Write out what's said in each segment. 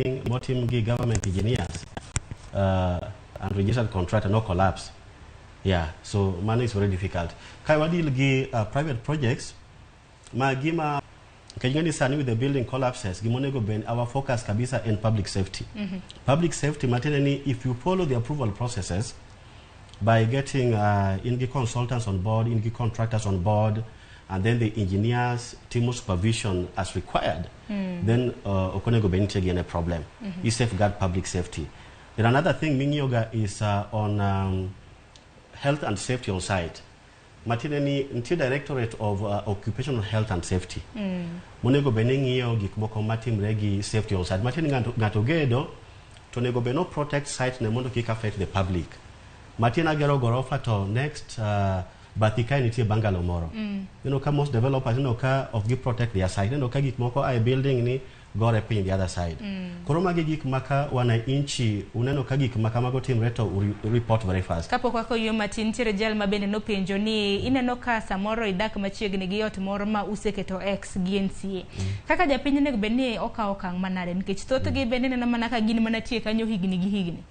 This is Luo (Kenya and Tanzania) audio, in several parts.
building motim gi government engineers and registered contractor no collapse. Yeah, so mano is very difficult. Ka wadeal gi private projects ma gima nikech ng'eni sani with the building collapses, gimonego bed our focus kabisa en public safety. Public safety matiende ni if you follow the approval processes by getting in gi consultants on board, in gi contractors on board, and then the engineers timo supervision as required, then ok onego bed nitie gi any problem. I safeguard public safety. Then another thing ming'iyoga is on health and safety on site. Matiende ni nitie Directorate of Occupational Health and Safety. Monego bed ni ng'iyo gik moko matimre gi safety on site. Matiende ni ng'ato gedo to onego bed no protect site ne mondo kik affect the public. Matiende agero gorofa to next bathi kae nitie bungalow moro. You ka most developers ineno ka ok gi protect their site. Ineno ka gik moko ae building ni gore piny the other side. Koro magi gik maka wananchi uneno ka gik makamago timre to report very fast. Kapok wakoyie matin, nitiere jal ma bende nopenjo ni ineno ka samoro idak machiegni gi ot moro ma useketo X gi NCA. Kaka japiny onego bed ni okawo okang' manade nikech thothgi bende neno mana ka gin mana tie kanyo higni gi higni.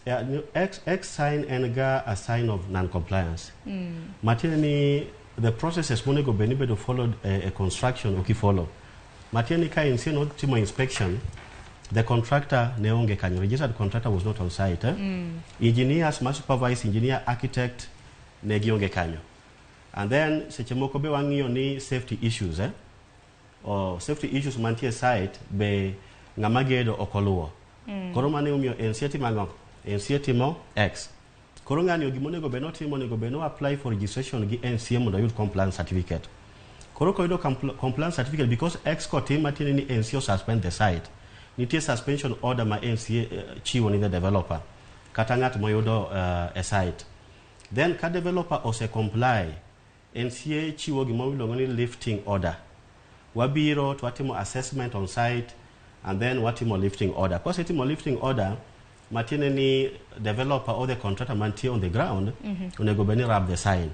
Yeah, no, X sign en ga a sign of non-compliance. Matiende ni the processes monego bed ni bedo followed e construction ok ifollow. Matiende ni ka NCA notimo inspection, the contractor ne onge kanyo. Registered contractor was not on site. Eh? Engineers ma supervise, engineer, architect ne gionge kanyo. And then seche moko be wang'iyo ni safety issues, eh? Or safety issues mantie site be ng'ama gedo ok oluwo. Koro mano emomiyo NCA timo ang'o? NCA timo X. Koro ng'ani gima onego bed notimo, onego bed no apply for registration gi NCA mondo oyud compliance certificate. Koro koyudo compliance certificate, because X kotim matiende ni NCA suspend the site. Nitie suspension order ma NCA chiwo ni the developer kata ng'at moyudo e site. Then ka developer ose comply, NCA chiwo gima iluongo ni lifting order. Wabiro to watimo assessment on site and then watimo lifting order. Kwasetimo lifting order, matiende ni developer or the contractor mantie on the ground onego bed ni rub the sign.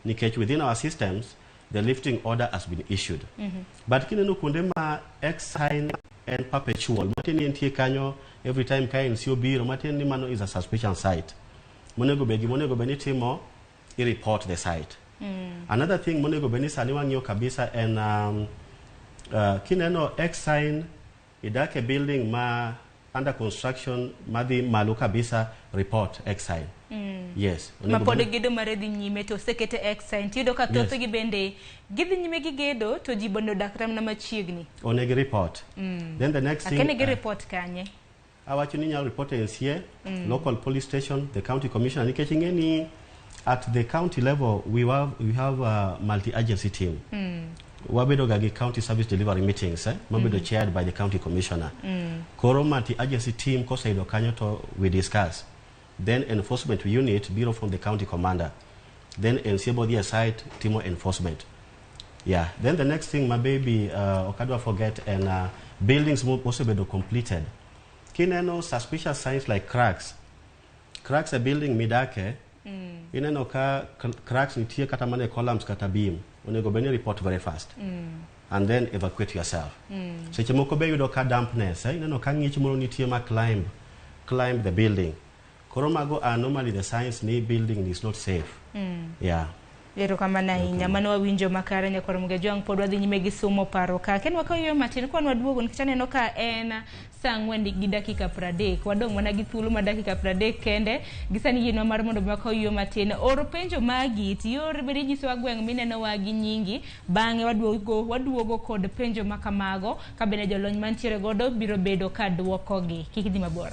Nikech within our systems, the lifting order has been issued. But kineno kuonde ma X sign en perpetual, matiende ni entie kanyo every time ka NCA obiro, matiende ni mano is a suspicious site. Monego bed gima onego bed ni timo, i report the site. Another thing monego bed ni sani wang'iyo kabisa en kineno X sign idak e building ma under construction madhi malo kabisa, report X sign. Yes. Ma onego pod bed gedo mare dhi nyime to osekete X sign tiyudo ka thothgi bende gidhi nyime gi gedo to ji bende odak kata mana machiegni. Onego report. Then the next thing Akene gi report kanye? Awacho ni inyalo report e NCA, local police station, the county commissioner, nikech ing'e ni at the county level we have a multi-agency team. Wabedo ga gi county service delivery meetings, mabedo chaired by the county commissioner. Koro multi-agency team koseyudo kanyo to we discuss. Then enforcement unit biro from the county commander. Then NCA bodhi e site timo enforcement. Yeah. Then the next thing, my baby, ok adwa forget, en buildings mosebedo completed. Kineno suspicious signs like cracks, cracks e building midake, ineno ka cracks nitie kata mana e columns kata beam, onego bed ni report very fast. And then evacuate yourself. Seche moko be yudo ka dampness, ineno ka ng'ich moro nitie ma climb the building. Koro mago are normally the signs ni building is not safe. Yeah. Erokamano ahinya, mano wawinjo makare nyakwar Mugejwang', pod wadhi nyime gi somo paro ka ken wakaw matin kwan waduogo nikech aneno ka en saa 4:30, wadong' mana gi thuolo ma dakika 30 kende gi sani yienwa mar mondo mi wakaw yueyo matin. Or penjo magi tior bende inyisowa gweng' minenowa gi nyingi, bang'e waduogo kod penjo ma kamago ka bende jolony mantiere godo biro bedo ka duokogi. Kik idhi mabor.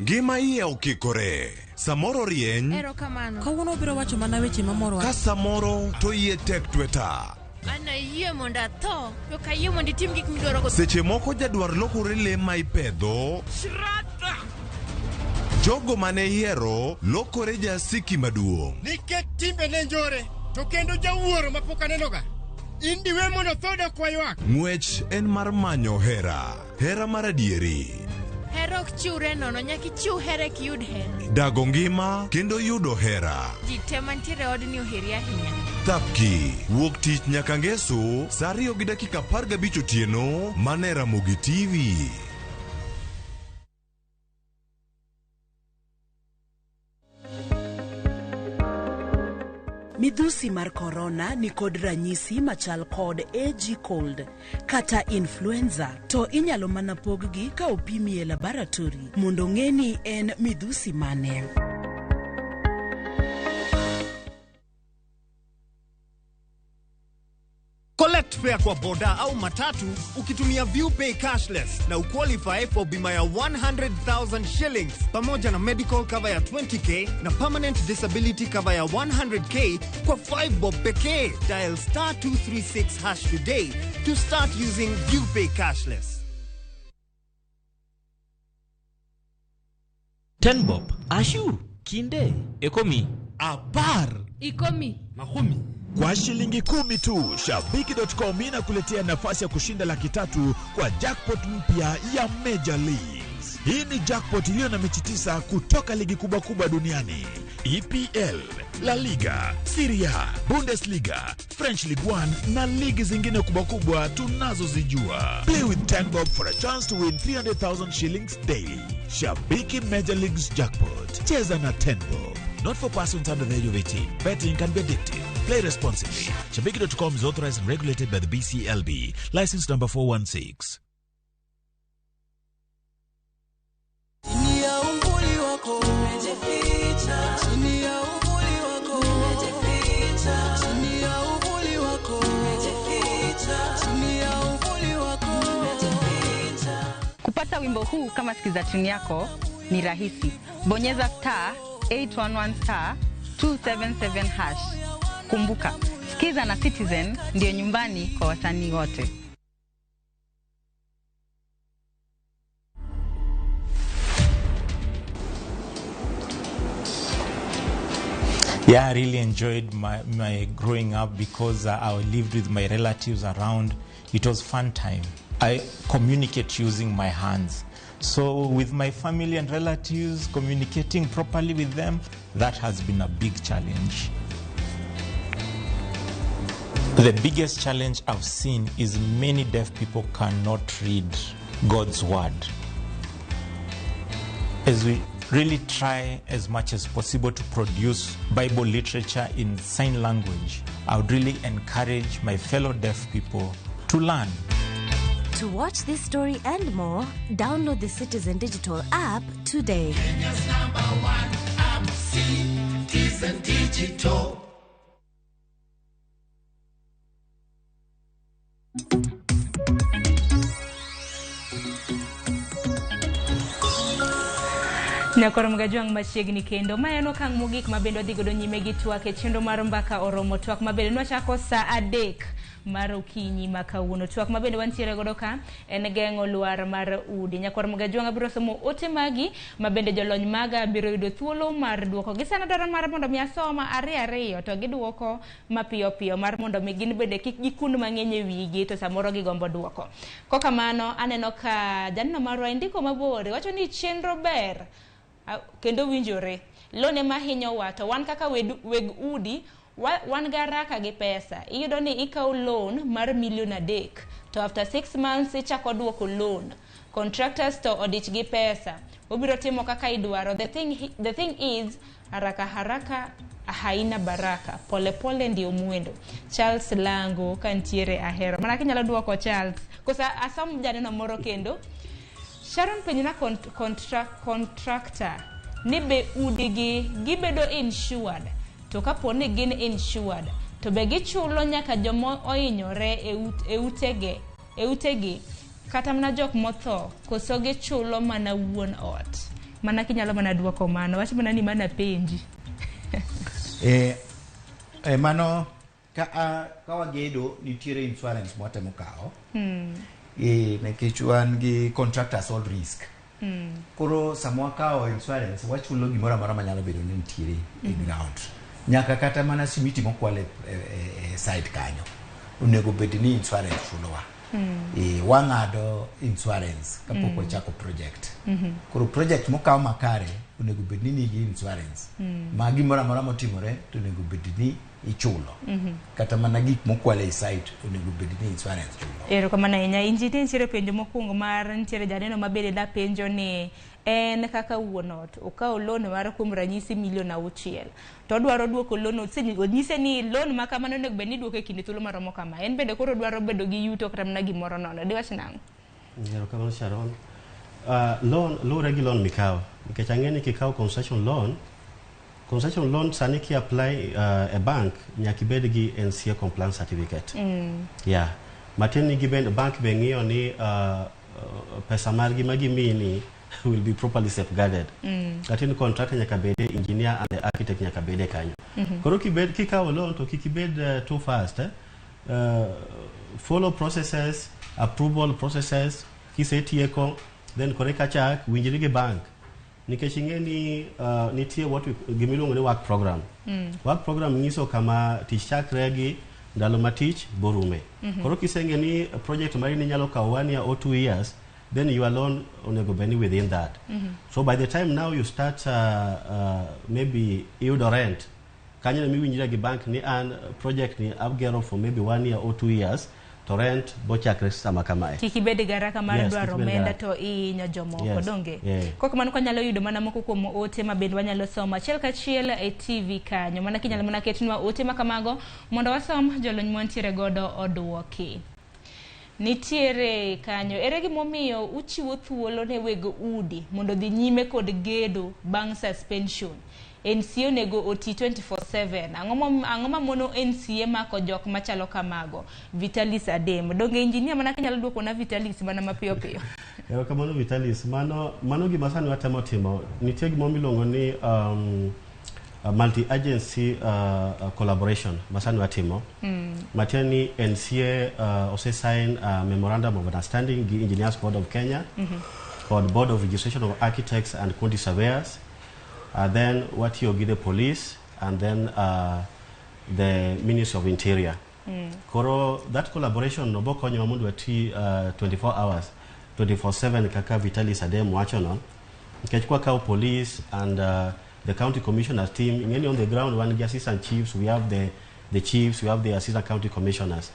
Ngima iye okikore. Samoro rieny, Erokamano. Kawuono obiro wacho mana weche mamorowa. Ka samoro to iye tek tweta. An ayie mondo atho, to ok ayie mondo itim gik midwaro go. Seche moko jadwar lokore le ma ipedho. Jogo mane ihero lokore jasiki maduong'. Nikech timbe ne njore to kendo jawuoro mapok anenoga. Indiwe mondo tho dok waywak. Ng'wech en mar manyo hera, hera mar adieri. Hera ok chiwre nono, nyaka ichiw hera eka iyud hera. Dago ngima kendo yudo hera. Ji te mantiere e odni oheri ahinya. Thapki, wuok tich nyaka ngeso, sa 2:15 otieno, mana e Ramogi TV. Midhusi mar korona ni kod ranyisi machal kod AG cold kata influenza, to inyalo mana pog-gi ka opimi e laboratory mondo ong'e ni en midhusi mane. Collect fare kwa boda au matatu ukitumia ViewPay cashless na uqualify for bima ya 100,000 shillings pamoja na medical cover ya 20K na permanent disability cover ya 100K kwa 5 bob pekee. Dial *236# today to start using ViewPay cashless. 10 bob, ashuru, kinde, ekomi, apar, Ikomi. makumi. Kwa shilingi 10 tu, Shabiki.com inakuletea nafasi ya kushinda 300,000 kwa jackpot mpya ya Major Leagues. Hii ni jackpot iliyo na mechi 9 kutoka ligi kubwa kubwa duniani: EPL, La Liga, Serie A, Bundesliga, French Ligue 1 na ligi zingine kubwa kubwa tunazozijua. Play with 10 bob for a chance to win 300,000 shillings daily. Shabiki Major Leagues Jackpot. Cheza na 10 bob. Not for persons under the age of 18. Betting can be addictive. Play responsibly. Shabiki.com is authorized and regulated by the BCLB. License number 416. Chini ya uvuli wako nimejificha, chini ya uvuli wako nimejificha, chini ya uvuli wako nimejificha, chini ya uvuli wako nimejificha. Kupata wimbo huu kama sikiza tune yako ni rahisi. Bonyeza *811*277#. Kumbuka, Sikiza na Citizen ndiyo nyumbani kwa wasanii wote. Yeah, I really enjoyed my growing up because I lived with my relatives around. It was fun time. I communicate using my hands. So with my family and relatives, communicating properly with them, that has been a big challenge. The biggest challenge I've seen is many deaf people cannot read God's word. As we really try as much as possible to produce Bible literature in sign language, I would really encourage my fellow deaf people to learn. To watch this story and more, download the Citizen Digital app today. Kenya's number one app, Citizen Digital. Nyakoro Mgajwang' machiegni kendo ma en okang' mogik ma bende wadhi godo nyime gi twak e chenro mar Mbaka Oromo. Twak ma bende nwachako sa 3 mar okinyi ma kawuono. Twak ma bende wantiere godo ka en geng'o lwar mar udi. Nyakwar Mgajwang' abiro somo ote magi ma bende jolony maga biro yudo thuolo mar duoko. Gi sani dwaro mar mondo mi asoma ariyo to giduoko mapiyo piyo mar mondo mi gin bende kik gikund mang'eny e wigi to samoro gigombo duoko. Kokamano aneno ka janeno marwa indiko mabor wacho ni chenro ber kendo winjore. Lone mahinyo wa to wan kaka weg udi wan gi haraka gi pesa. Iyudo ni ikawo loan mar 3 million to after 6 months ichako duoko loan. Contractors to odich gi pesa. Obiro timo kaka idwaro. The thing is haraka haraka haina baraka. Pole pole ndio mwendo. Charles Lango kantiere ahero. Mana kinyalo duoko Charles. Kosa asom janeno moro kendo. Sharon penjona contractor ni be udigi gibedo insured, to kapo ni gin insured to be gichulo nyaka joma ohinyore e utegi kata mana jok motho, koso gichulo mana wuon ot? Mana kinyalo mana duoko mano, wach mana ni mana penji. Mano ka wagedo nitiere insurance mwatemo kawo. Nikech wan gi contractors all risk. Koro sama wakawo insurance wachulo gimoro amora manyalo bedo ni nitiere e ground. Nyaka kata mana simiti mokwal e site kanyo. Onego bed ni insurance chulowa. Wang'ado insurance kapok wachako project. Koro project mokaw makare onego bed ni nigi insurance. Ma gimoro amora motimore to onego bed ni ichulo. Kata mana gik mokwal e site onego bed ni insurance chulo. Erokamano ahinya. Injinia, nitiere penjo mokwongo mar nitiere janeno mabende dapenjo ni en kaka wuon ot okawo loan mar kuom ranyisi milion 6 to odwaro duoko loan, onyise ni loan ma kamano onego bed ni iduoko e kinde thuolo maromo kama, en bende koro odwaro bedo gi yuto kata mana gimoro nono, diwach nang'o? Erokamano, Sharon. Loan luwore gi loan mikawo, nikech ang'e ni kikawo construction loan, construction loan sani ki apply e bank nyaka ibed gi NCA compliance certificate. Yeah. Matiende ni giben bank be ng'iyo ni pesa margi ma gimiyi ni will be properly safeguarded. Kata ni contractor nyaka bede, engineer and the architect nyaka bede kanyo. Koro kibed kikawo loan to kik ibed too fast, eh? Follow processes, approval processes, kisetieko then koro eka chak winjri gi bank, nikech ing'e ni nitie what we, gimiluongo ni work program. Work program nyiso kama tich chakre gi ndalo ma tich borume. Koro kiseng'e ni project mari ni nyalo kawo one year or 2 years, then your loan onego bed ni within that. So by the time now you start, maybe iyudo rent kanyo ema iwinjri gi bank ni an project ni agero for maybe one year or 2 years to rent bochakre sama kamae. Kik ibed gi haraka mar Yes, dwaro kik ibed gi omenda haraka. to ihinyo jomoko. Donge kokamano kwanyalo yudo mana moko kuom ote ma bende wanyalo somo achiel kachiel e TV kanyo, mana kinyalo mana ketnwa ote ma kamago mondo wasom, jolony mwantiere godo oduoki. Nitiere kanyo, ere gimomiyo uchiwo thuolo ne weg udi mondo dhi nyime kod gedo bang' suspension? NCA onego oti 24/7. Ang'o mamono NCA mako jok machalo kamago? Vitalis Adem. Donge injinia, mana kinyalo duoko na Vitalis mana mapiyo piyo. Erokamano, Vitalis. Mano gima sani watemo timo. Nitie gima miluongo ni multi-agency collaboration ma sani watimo. Matiende ni NCA ose sign memorandum of understanding gi Engineers Board of Kenya kod Board of Registration of Architects and Quantity Surveyors. Then watiyo gi the police and then the Ministry of Interior. Koro that collaboration no bokonyowa mondo wati 24 hours, 24/7 kaka Vitalis Adem wacho no. Nikech kwakawo police and the county commissioners team, ing'eni on the ground wan gi assistant chiefs, we have the chiefs, we have the assistant county commissioners.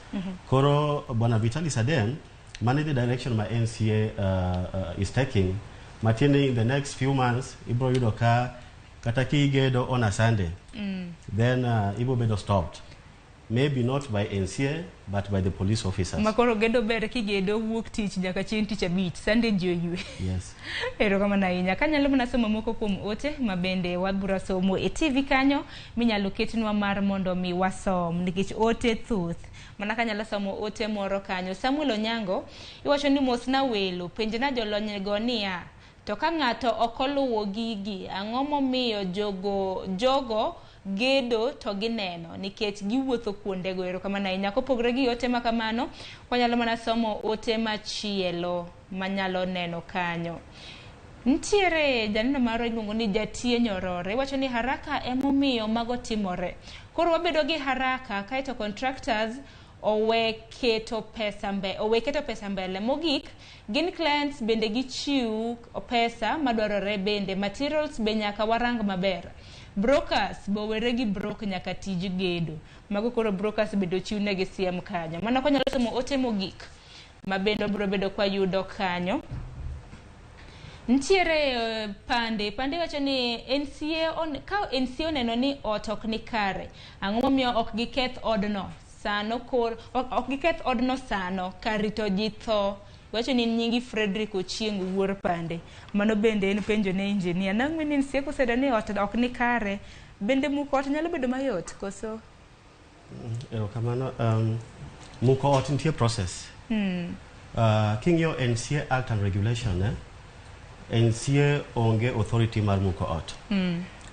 Koro Bwana Vitalis Adem, mano the direction ma NCA is taking. Matiende in the next few months, ibro yudo ka kata kigedo on a Sunday, then ibo bedo stopped. Maybe not by NCA, but by the police officers. Makoro gedo ber kigedo wuok tich nyaka chieng' tich abich, Sunday ji oywe. Yes. Erokamano ahinya. Kanyalo mana somo moko kuom ote ma bende wabiro somo e TV kanyo minyalo ketnwa mar mondo mi wasom, nikech ote thoth. Mana kanyalo somo ote moro kanyo. Samuel Onyango iwacho ni mosna welo, penjna jolony go niya, to ka ng'ato ok oluwo gigi, ang'o momiyo jogo gedo to gineno nikech giwuotho kuondego? Erokamano ahinya. Kopogore gi ote ma kamano, wanyalo mana somo ote machielo manyalo neno kanyo. Nitiere janeno moro iluongo ni Jatie Nyorore, iwacho ni haraka emomiyo mago timore. Koro wabedo gi haraka kaeto contractors owe keto pesa mbele. Mogik, gin clients bende gichiw pesa madwarore, bende materials be nyaka warang maber. Brokers be owere gi brok nyaka tij gedo. Mago koro brokers bende ochiw negi siem kanyo. Mano konyalo somo ote mogik ma bende wabiro bedo kwayudo kanyo. Nitiere pande wacho ni NCA ka NCA oneno ni ot ok ni kare, ang'o momiyo ok giketh odno sano? Kor ok giketh odno sano kar rito ji tho. Wacho ni nyingi Frederick Ochieng wuor pande. Mano bende en penjo ne engineer. Nang'o ni NCA kosedo ni ot ok ni kare, bende muko ot nyalo bedo mayot koso? Erokamano. Muko ot nitie process. King'iyo NCA Act and Regulation, NCA onge authority mar muko ot.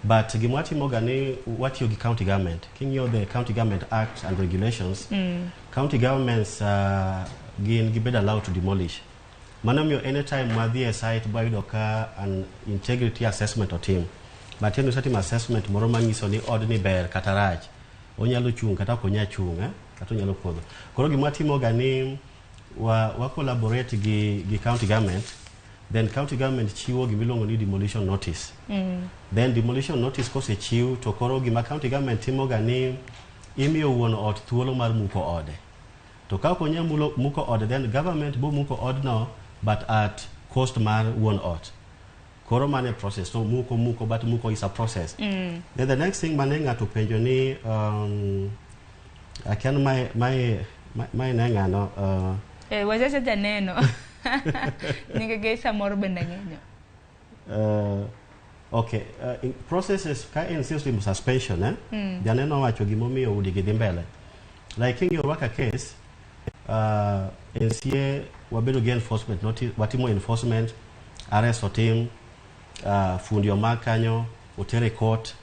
But gima watimoga ni watiyo gi county government. King'iyo the County Government Act and Regulations, county governments gin gibed allowed to demolish. Mano miyo anytime wadhi e site bayudo ka an integrity assessment otim. Matiende osetim assessment moro manyiso ni odni ber kata rach. Onyalo chung' kata ok onyal chung'. Eh? Kata onyalo podho. Koro gima watimoga ni wa collaborate gi county government, then county government chiwo gimiluongo ni demolition notice. Then demolition notice kosechiw, to koro gima county government timoga ni imiyo wuon ot thuolo mar muko ode. To ka ok onyal muko ode, then government bo muko odno, but at cost mar wuon ot. Koro mano e process. So muko, but muko is a process. Then the next thing mane ng'ato penjo ni akia ni mae ne ng'ano Eh, wachacha janeno nyingege samoro bende ng'enyo. Okay, in processes ka NC otimo suspension, eh? Janeno owacho gimomiyo udi gi dhi mbele. Like in Ruaka case, NCA wabedo gi enforcement notice, watimo enforcement, arrest otim, fundi omak kanyo, otere court.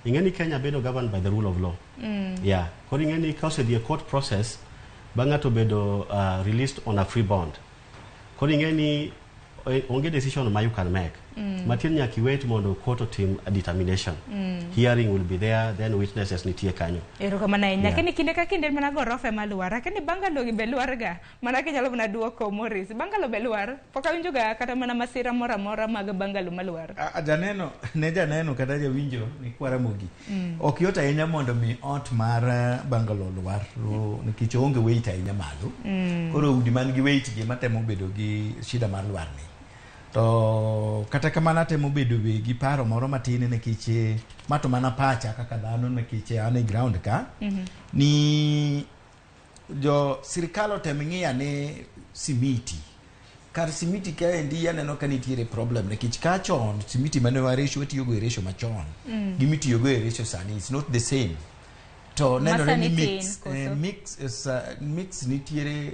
Ing'e ni Kenya bedo governed by the rule of law. Yeah. Koro ing'e ni ka osedhi e court process, ba ng'ato bedo released on a free bond. Koro ing'e ni onge decision ma you can make. Matin nyaka iwait mondo court otim a determination. Hearing will be there, then witnesses nitie kanyo. Erokamano ahinya. Yeah. Kini kinde ka kinde mana gorofa ema lwar. Akeni bungalow gi be lwar ga. Mana kinyalo mana duoko Morris. Bungalow be lwar. Pok awinjo ga kata mana masira moro amora mag bungalow malwar. Janeno ne janeno kata jawinjo ni kwaramogi. Ok yot ahinya mondo mi ot mar bungalow lwar nikech oonge weight ahinya malo. Koro udi man gi weight gi matemo bedo gi shida mar lwar ni. To kata kamano atemo bedo be gi paro moro matin nikech ma to mana pacha kaka dhano, nikech an e ground ka ni jo sirikal otem ng'iyo ane simiti. Kar simiti kaendi aneno ka nitiere problem, nikech ka chon simiti mane waresho watiyogo e ratio machon gi mitiyogo e ratio sani is not the same. To nenore ni Masani tin, mix, koso? Mix is, mix nitiere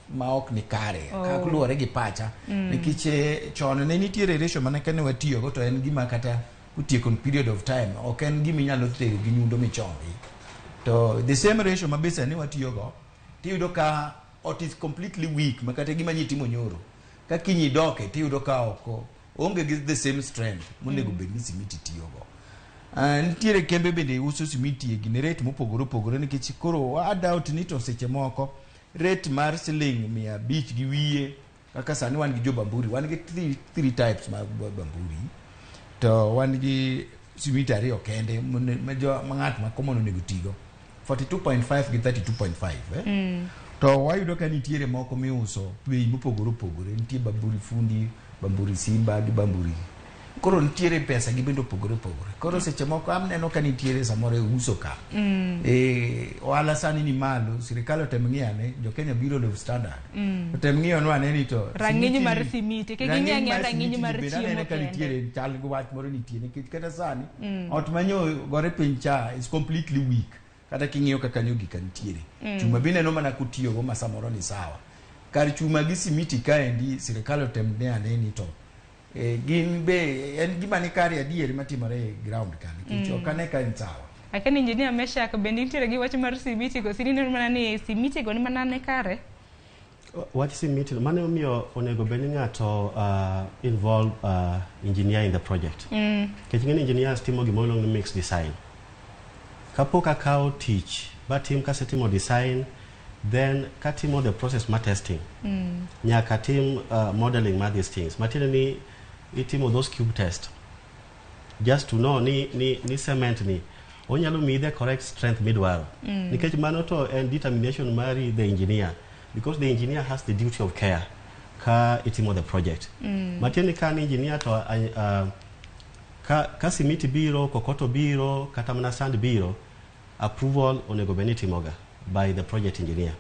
ma ok ni kare. Oh. Kaluwore gi pacha nikech chon ne nitiere ratio mane kane watiyogo, to en gima kata kotieko period of time ok en gima inyalo tero gi nyundo michongi. To the same ratio ma be sani watiyogo, tiyudo ka ot is completely weak, ma kata gima nyitimo nyoro ka kiny idoke tiyudo ka oko onge gi the same strength monego bed ni simiti tiyogo. Nitiere kembe bende uso simiti e gine rate mopogore opogore, nikech koro wa doubt ni to seche moko rate mar siling 500 gi wiye kaka sani wan gi jo Bamburi, wan gi three types mag Bamburi, to wan gi simiti ariyo kende ma ng'at ma common onego tigo, 42.5 gi 32.5, eh? To wayudo ka nitiere moko miuso bei mopogore opogore. Nitie Bamburi Fundi, Bamburi Simba gi Bamburi. Koro nitiere pesa gi bende opogore opogore. Koro seche moko aneno ka nitiere samoro e uso ka ohala sani ni malo. Sirikal otem ng'iyo ane, jo Kenya Bureau of Standard otem ng'iyo ane ni to Rang'iny simiti mar ni- simiti. Kik rang'iny ing'i ang'iya mar rang'iny simiti mar ni bende chiemo aneno ka kende. nitiere chal gi wach moro nitie, nikech kata sani ot manyo gore piny cha is completely weak. Kata king'iyo kaka nyo gika nitiere chuma be ineno mana kotiyogo ma samoro ni sawa. Kar chuma gi simiti kaendi sirikal otem ne ane ni to gin be en gima ni kare adier matimore e ground ka, nikech ok ane ka en sawa. Akeni engineer Meshak bende nitiere gi wach mar simiti go. Sineno mana ni simiti go ni mana ne kare. Wach simiti mano omiyo onego bed ni ng'ato involve engineer in the project. Nikech ing'e ni engineers timo gima iluongo ni mix design. Kapok akawo tich batim kasetimo design, then katimo the process mar testing, nyaka tim modeling mar these things, matiende ni itimo those cube test just to know ni cement ni onyalo miyi the correct strength midwaro. Nikech mano to en determination mari the engineer, because the engineer has the duty of care ka itimo the project. Matiende ni ka an engineer to ka simiti biro, kokoto biro, kata mana sand biro, approval onego bed ni itimoga by the project engineer.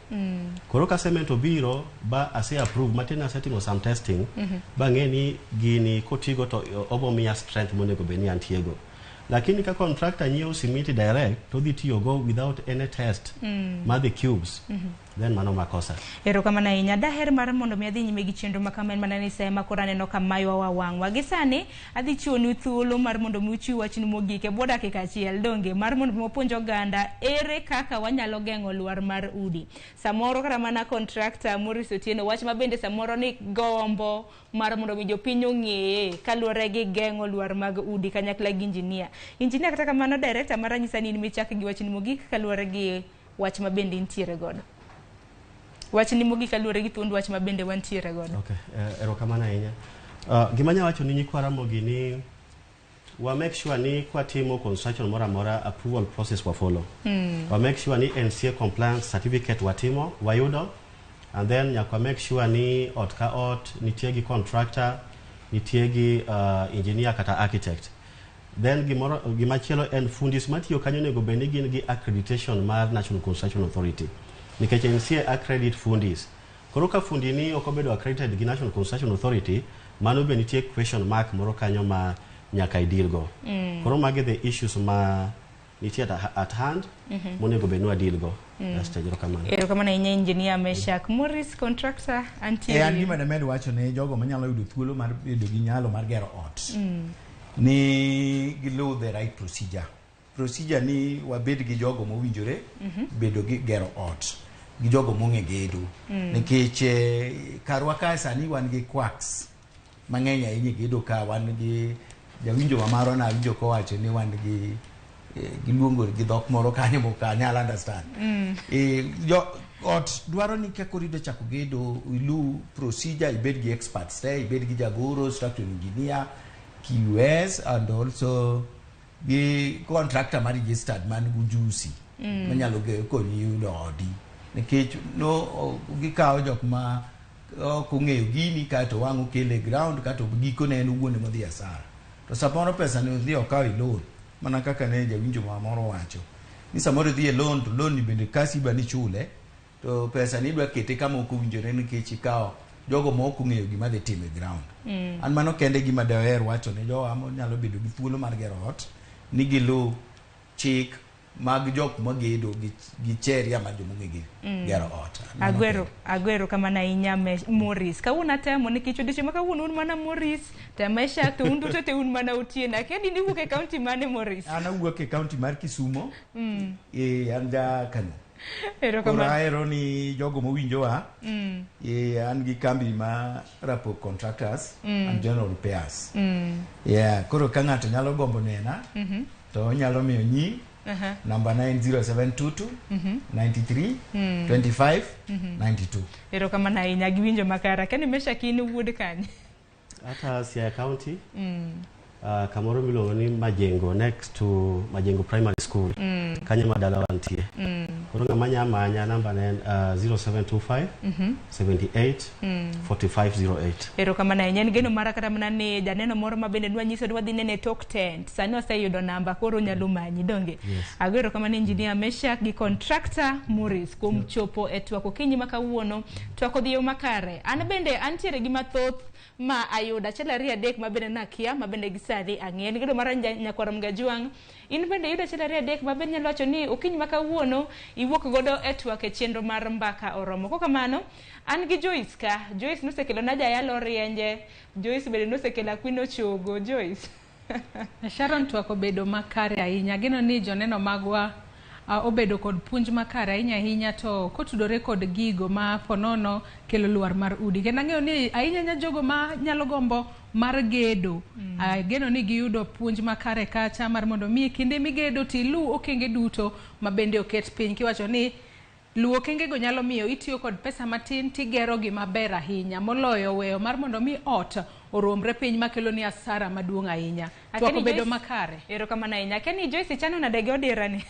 Koro ka cement obiro ba ase approve, matiende ni asetimo some testing ba ng'e ni gini kotigo to obo miya strength monego bed ni antiego. Lakini ka contractor nyiewo simiti direct to odhi tiyogo without any test mar the cubes, then mano makosa. Erokamano ahinya. Daher mar mondo mi adhi nyime gi chenro ma kama en mana ni sama koro aneno ka maywa wa wang'wa. Gi sani adhi chiwonu thuolo mar mondo mi uchiw wachnu mogik e bwo dakika achiel, donge, mar mondo mi wapuonj oganda ere kaka wanyalo geng'o lwar mar udi. Samoro kata mana contractor Morris Otieno, wach ma bende samoro ni gombo mar mondo mi jopiny ong'eye kaluwore gi geng'o lwar mag udi kanyakla gi engineer. Engineer, kata kamano director mara nyisa ni in michak gi wachni mogik kaluwore gi Wach ma bende intiere godo. Wach ni mogik kaluwore gi thuond wach ma bende wantiere godo. Okay, erokamano ahinya. Gima anya wacho ni nyikwa Ramogi ni wa make sure ni kwatimo construction moro amora, approval process wa follow. Wa make sure ni NCA compliance certificate watimo, wayudo, and then nyaka wa make sure ni ot ka ot nitie gi contractor, nitie gi engineer kata architect. Then gimoro gimachielo en fundis matiyo kanyo onego bed ni gin gi accreditation mar National Construction Authority. Nikech NCA accredit fundis. Koro ka fundi ni ok obedo accredited gi National Construction Authority, mano be nitie question mark moro kanyo ma nyaka ideal go. Koro magi the issues ma nitie at hand monego bed ni wadeal go. That's it, erokamano. Erokamano ahinya, Engineer Meshak Morris, contractor antiere. E an gima damed wacho ne jogo manyalo yudo thuolo mar bedo gi nyalo mar gero ot ni giluw the right procedure. Procedure ni wabed gi jogo mowinjore bedo gi gero ot gi jogo mong'e gedo nikech karwa ka sani wan gi quacks mang'eny ahinya e gedo. Ka wan gi jawinjo ma marwa, nawinjo kowacho ni wan gi giluongo gi dhok moro kanyo mok anyal understand. Jo ot dwaro ni ka koro idwa chako gedo, iluw procedure, ibed gi experts te, ibed gi jagoro, structural engineer, QS and also gi contractor ma registered man gi ujusi manyalo konyi yudo odi, nikech no gikawo jok ma ok ong'eyo gini kaeto wang' okele e ground kaeto gikone en owuon ema odhi asara, to samoro pesa ni odhi okawo e loan, mana kaka ne jawinjo ma moro wacho ni samoro idhi e loan, to loan ni bende kasiba ni chule, to pesa ni idwa kete kama ok owinjore nikech ikawo jogo ma ok ong'eyo gima dhi timo e ground. An mano kende gima daher wacho ne jowa manyalo bedo gi thuolo mar gero ot ni giluw chik mag jok magedo gi sheria mar joma ong'e gero ot. Mano. Agwero kamano ahinya, Morris. Kawuono atemo nikech odiochieng' ma kawuono un mana Morris, to Meshak to un duto te un mana Otieno. Akia ni iwuok e kaunti mane, Morris? An awuok e kaunti mar Kisumo. An ja Kano. Koro Erokamano. ahero ni jogo mowinjowa, an gi kambi ma Rapo Contractors and General Repairs. Yeah, koro ka ng'ato nyalo gombo nena, to onyalo miyo nyi namba 90722 93 25 92. Erokamano ahinya, giwinjo makare. Akia ni Meshak in wuod kanye? Hata Siaya County, kamoro miluongo ni Majengo, next to Majengo Primary School. Kanyo ma dalawa nitie. Koro ng'ama nya manya, namba ne en 0725 78 4508. Erokamano ahinya. En geno mara kata mana ni janeno moro ma bende dwa nyiso dwa dhi nene e tok tent. Sani oseyudo namba, koro onyalo manyi, donge? Yes. Ago erokamano Engineer Meshak gi contractor Morris kuom chopo e twak okinyi ma kawuono. Twak odhi yo makare. An bende antiere gi mathoth ma ayudo achiel ariyo adek ma bende nakia ma bende gi sani ang'eyo. En geno mara nyakwar Mgajwang'. In bende iyudo achiel ariyo adek ma bende nyalo wacho ni okinyi ma kawuono iwuok godo e twak e chenro mar Mbaka Oromo. Kokamano, an gi Joyce ka. Joyce nosekelo na jayalo rienje. Joyce bende nosekelo Akwino Chogo. Joyce. Sharon, twak obedo makare ahinya. Ageno ni joneno magwa obedo kod puonj makare ahinya ahinya to kotudore kod gigo ma ponono kelo lwar mar udi. Kendo ang'eyo ni ahinya ahinya jogo ma nyalo gombo mar gedo, ageno ni giyudo puonj makare kacha mar mondo mi kinde migedo tilu okenge duto ma bende oket piny kiwacho ni luwo okengego nyalo miyo itiyo kod pesa matin tigero gima ber ahinya moloyo weyo mar mondo mi ot oruombre piny makelo ni asara maduong' ahinya. Twak Akeni obedo Joyce- makare. Erokamano ahinya. Akeni Joyce ichano nade gi odira ni?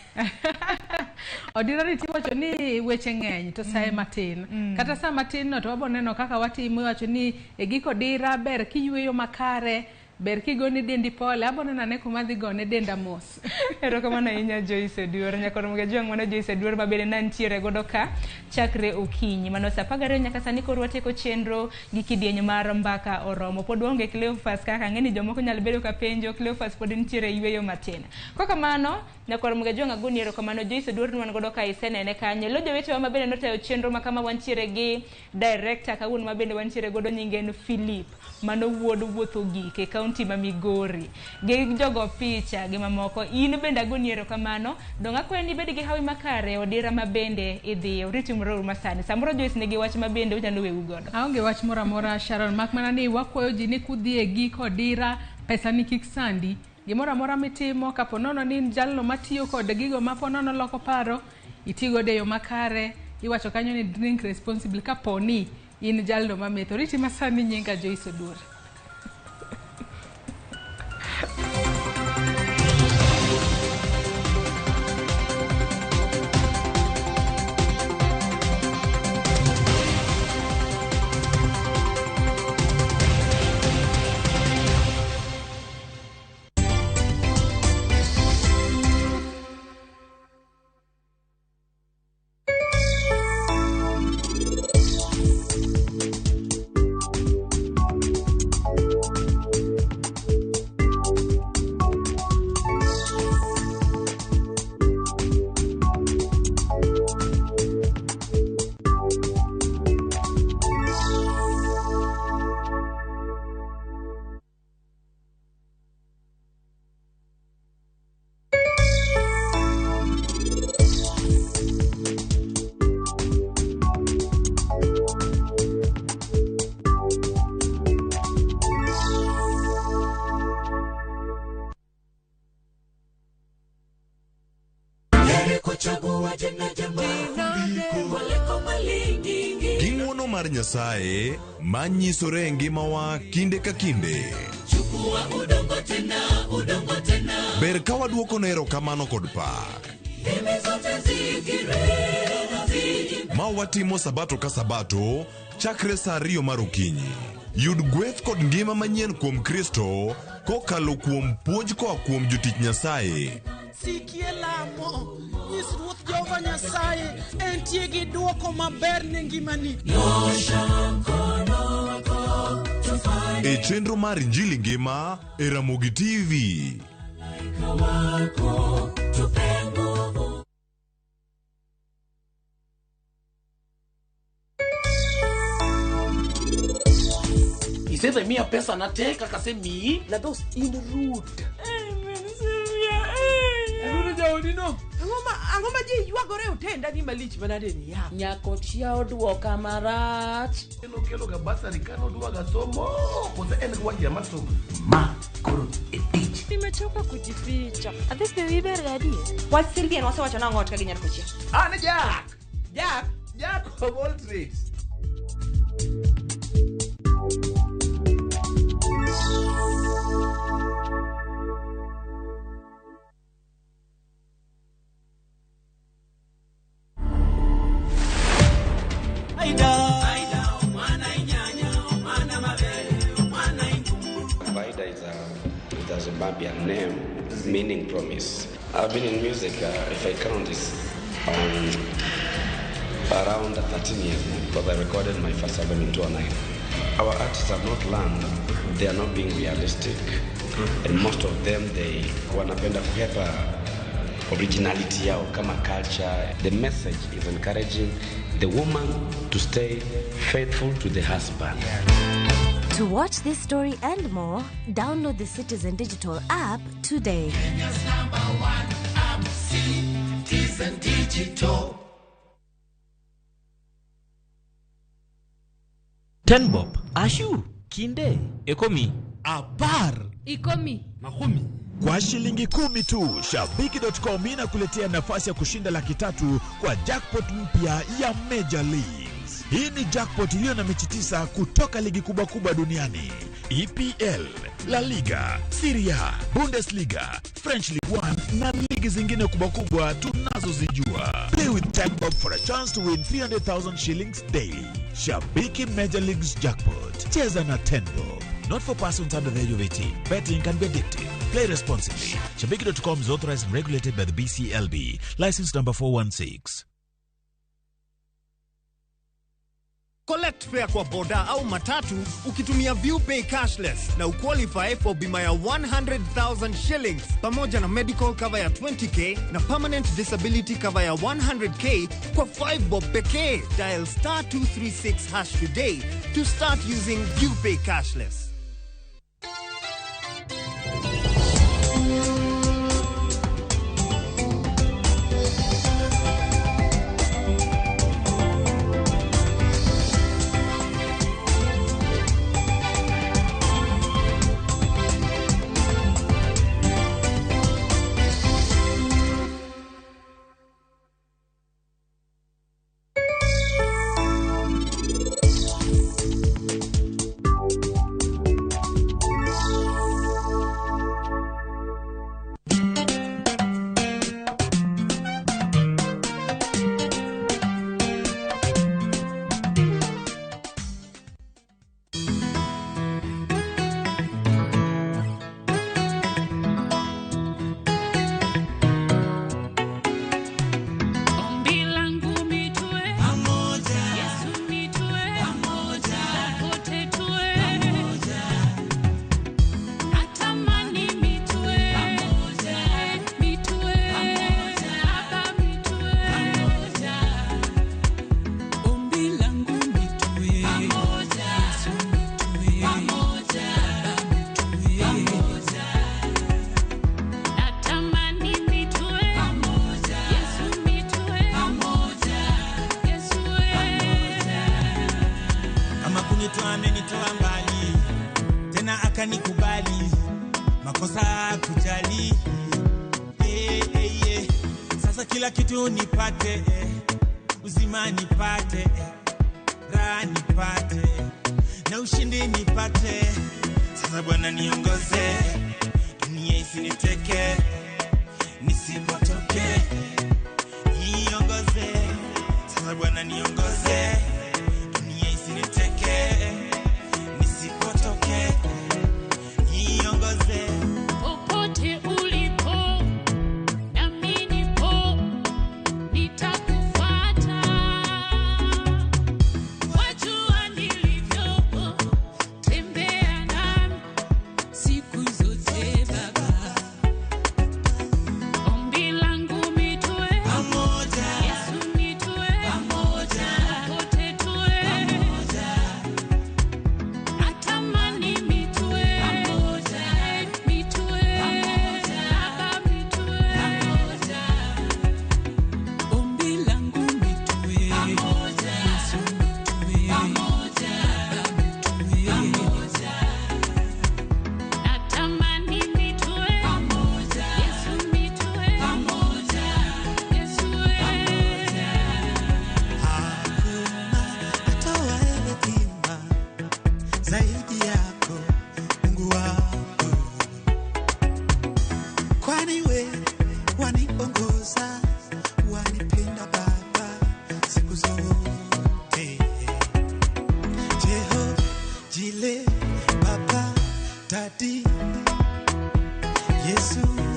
Odira ni tiwacho ni weche ng'eny to saye matin. Kata sa matin no to wabo neno kaka watimo. Iwacho ni e giko dira ber kiyweyo makare, ber kigone dendi pole. Abo neno ane kuma adhi gone denda mos. Erokamano ahinya, Joyce Oduor. Nyakor Mgajwang', mano Joyce Oduor ma bende nantiere godo ka chakre okinyi. Mano sa 12 nyaka sani koro watieko chenro gi kidieny mar Mbaka Oromo. Pod waonge Cleophas kaka ang'e ni jomoko nyalo bedo ka penjo, Cleophas pod nitiere e yweyo matin. Kokamano, nyakwar Mgajwang' agoni erokamano. Joyce Oduor ni wan godo ka isenene kanyo. Lo jowetewa ma bende notayo chenro ma kama wantiere gi director kawuono ma bende wantiere godo nyinge en Philip. Mano wuod wuotho gik e kaunti ma Migori. Gi jogo picha gi mamoko. In bende agoni erokamano. Dong' akwayo ni ibed gi hawi makare e odira ma bende idhiyo. Ritimreuru masani. Samoro Joyce nigi wach ma bende unyalo wewu godo. Aonge wach moro amora, Sharon, mak mana ni wakwayo ji ni kudhi e giko dira, pesa ni kik sandi. Gimoro amora mitimo, kapo nono ni in jalno matiyo kod gigo ma po nono loko paro, iti godo e yo makare. Iwacho kanyo ni drink responsibly kapo ni in jalno mametho. Riti masani nyinga Joyce Oduor. Gi ng'wono mar Nyasaye manyisore e ngimawa kinde ka kinde. Ber ka waduoko ne erokamano kod pak. Ma watimo sabato ka sabato chakre saa 2 mar okinyi. Yud gweth kod ngima manyien kuom Kristo kokalo kuom puonj koa kuom jotich Nyasaye. Sikie lamo, nyis Ruoth Jehova Nyasaye entie gi duoko maber ne ngimani. E chenro mar Injili Ngima e Ramogi TV. Isedhi miya pesa na te kaka asemiyi. Lados in rude. Rude jaodi no. Ang'o ma ji ywagore e otenda ni malich manade ni ya? Nyakochia oduoka marach. Nokelo ga basari ka nodwaga somo kose en gi wach mar somo. Ma koro e tich. Nimechoka kujificha. Adhi be wiber gadier. Wach Sylvia nosewacho nang'o ot ka gi nyar kochia? An Jack. Jack, Jack of all trades. Vaida is a Zimbabwean name meaning promise. I've been in music, if I count, it's around 13 years now, because I recorded my first album in 2009. Our artists have not learned, they are not being realistic, and most of them, they wanapenda kuhepa originality yao kama culture. The message is encouraging the woman to stay faithful to the husband. To watch this story and more, download the Citizen Digital app today. Kenya's number one app, Citizen Digital. 10 bob, ashu, kinde, ekomi, apar, ikomi, makumi. Kwa shilingi 10 tu, Shabiki.com inakuletea nafasi ya kushinda 300,000 kwa jackpot mpya ya Major Leagues. Hii ni jackpot iliyo na mechi 9 kutoka ligi kubwa kubwa duniani: EPL, La Liga, Serie A, Bundesliga, French Ligue 1 na ligi zingine kubwa kubwa tunazozijua. Play with 10 bob for a chance to win 300,000 shillings daily. Shabiki Major Leagues Jackpot. Cheza na 10 bob. Not for persons under the age of 18. Betting can be addictive. Play responsibly. Shabiki.com is authorized and regulated by the BCLB. License number 416. Collect fare kwa boda au matatu ukitumia ViewPay cashless na uqualify for bima ya 100,000 shillings pamoja na medical cover ya 20k na permanent disability cover ya 100k kwa 5 bob pekee. Dial star 236 hash today to start using ViewPay cashless. Ukanikubali, makosa kujali. Eh, eh, eh. Sasa kila kitu nipate, eh. Uzima nipate, eh. Raha nipate, na ushindi nipate. Sasa Bwana niongoze, dunia isiniteke, nisipotoke. Niongoze, sasa Bwana niongoze, dunia isiniteke, nisipotoke. Niongoze. Popote ulipo, nami nipo, nitakufuata. Wajua nilivyopo, tembea nami siku zote Baba. Ombi langu nitue pamoja, Yesu nitue pamoja, popote tue pamoja. Natamani nitue pamoja, nitue pamoja, Baba nitue pamoja. Ombi langu nitue pamoja, Yesu nitue pamoja, Baba nitue pamoja. Natamani nitue pamoja, Yesu nitue pamoja, Yesu pamoja. Atoaye hekima zaidi yako Mungu wangu, kwani we waniongoza, wanipenda Baba siku zote. Jehova Jile, Baba Dadi, Yesu.